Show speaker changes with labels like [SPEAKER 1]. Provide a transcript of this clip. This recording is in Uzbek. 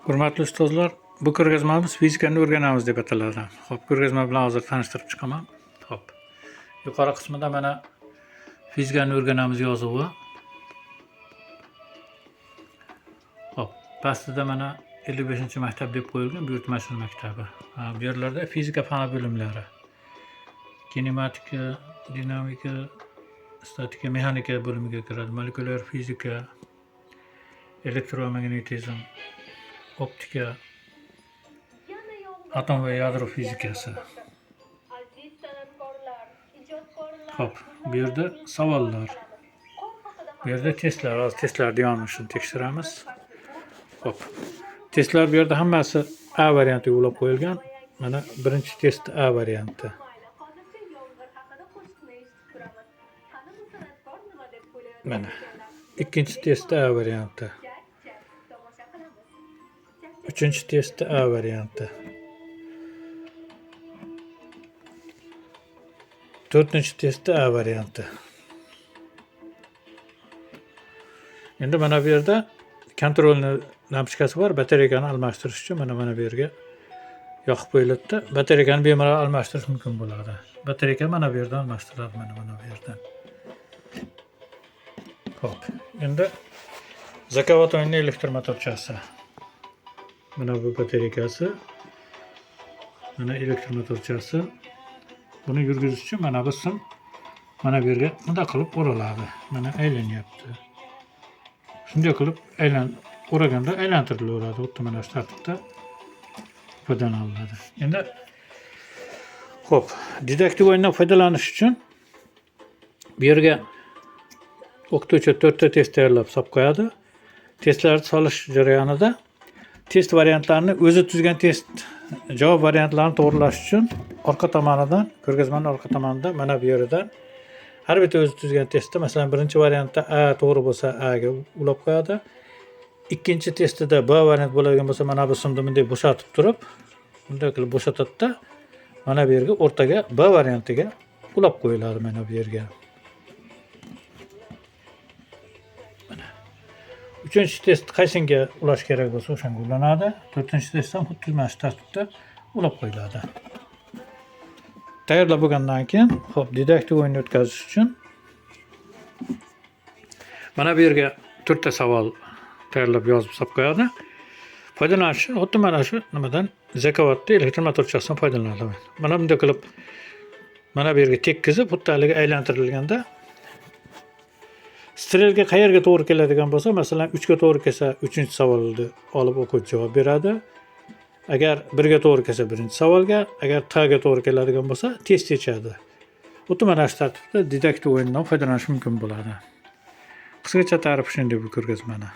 [SPEAKER 1] Hurmatli ustozlar, bu ko'rgazmamiz fizikani o'rganamiz deb ataladi. Xo'p, ko'rgazma bilan hozir tanishtirib chiqaman. Xo'p. Yuqori qismida mana fizikani o'rganamiz yozuvi. Xo'p, pastida mana 55-maktab deb qo'yilgan buyurtmachilik maktabi. Bu yerlarda fizika fani bo'limlari. Kinematika, dinamika, statika, mexanika bo'limiga kiradi. Molekulyar fizika, elektromagnetizm, optika, atom va yadro fizikasi. Xo'p, bu yerda savollar. Bu yerda testlar, hozir testlarni yonishini tekshiramiz. Xo'p. Testlar bu yerda hammasi A variantiga ulab qo'yilgan. Mana birinchi test A varianti. Mana ikkinchi test A varianti. Uchinchi test A varianti. To'rtinchi testda A varianti. Endi mana bu yerda kontrolni lampochkasi bor. Batareykani almashtirish uchun mana bu yerga yoqib qo'yiladi-da, batareykani bemalol almashtirish mumkin bo'ladi. Batareyka mana bu yerdan almashtiriladi, mana bu yerdan. Xo'p, endi Zakovat o'yini elektr motorchasi. Mana bu batareykasi. Mana elektr motorchasi. Buni yurgizish uchun mana bu sim mana bu yerga bunday qilib o'raladi. Mana aylanyapti. Shunday qilib o'raganda aylantirilaveradi. Xuddi mana shu tartibda foydalaniladi. Endi xo'p, didaktik o'yindan foydalanish uchun bu yerga o'qituvchi 4 ta test tayyorlab solib qo'yadi. Testlarni solish jarayonida test variantlarini o'zi tuzgan test javob variantlarini to'g'rilash uchun orqa tomonidan, ko'rgazmaning orqa tomonida mana bu yeridan har bitta o'zi tuzgan testda, masalan, birinchi variantda A to'g'ri bo'lsa A ga ulab qo'yadi. Ikkinchi testida B variant bo'ladigan bo'lsa, mana bu simni bunday bo'shatib turib, bunday qilib bo'shatadi-da, mana bu yerga o'rtaga B variantiga ulab qo'yiladi mana bu yerga. Mana. Uchinchi test qaysinga ulash kerak bo'lsa o'shanga ulanadi. To'rtinchi test ham xuddi mana shu tartibda ulab qo'yiladi. Tayyorlab bo'lgandan keyin, xo'p, didaktik o'yinni o'tkazish uchun mana bu yerga 4 ta savol tayyorlab yozib solib qo'yadi. Foydalanish uchun xuddi mana shu nimadan Zakovatda elektr motorchasidan foydalanadi. Mana bunday qilib mana bu yerga tekkizib, xuddi haligi aylantirilganda strelka qayerga to'g'ri keladigan bo'lsa, masalan, 3 ga to'g'ri kelsa, 3-savolni olib o'quvchi javob beradi. Agar 1 ga to'g'ri kelsa, 1-savolga, agar T ga to'g'ri keladigan bo'lsa, test yechadi. Xuddi mana shu tartibda didaktik o'yindan foydalanish mumkin bo'ladi. Qisqacha ta'rif shunday bu ko'rgazmani.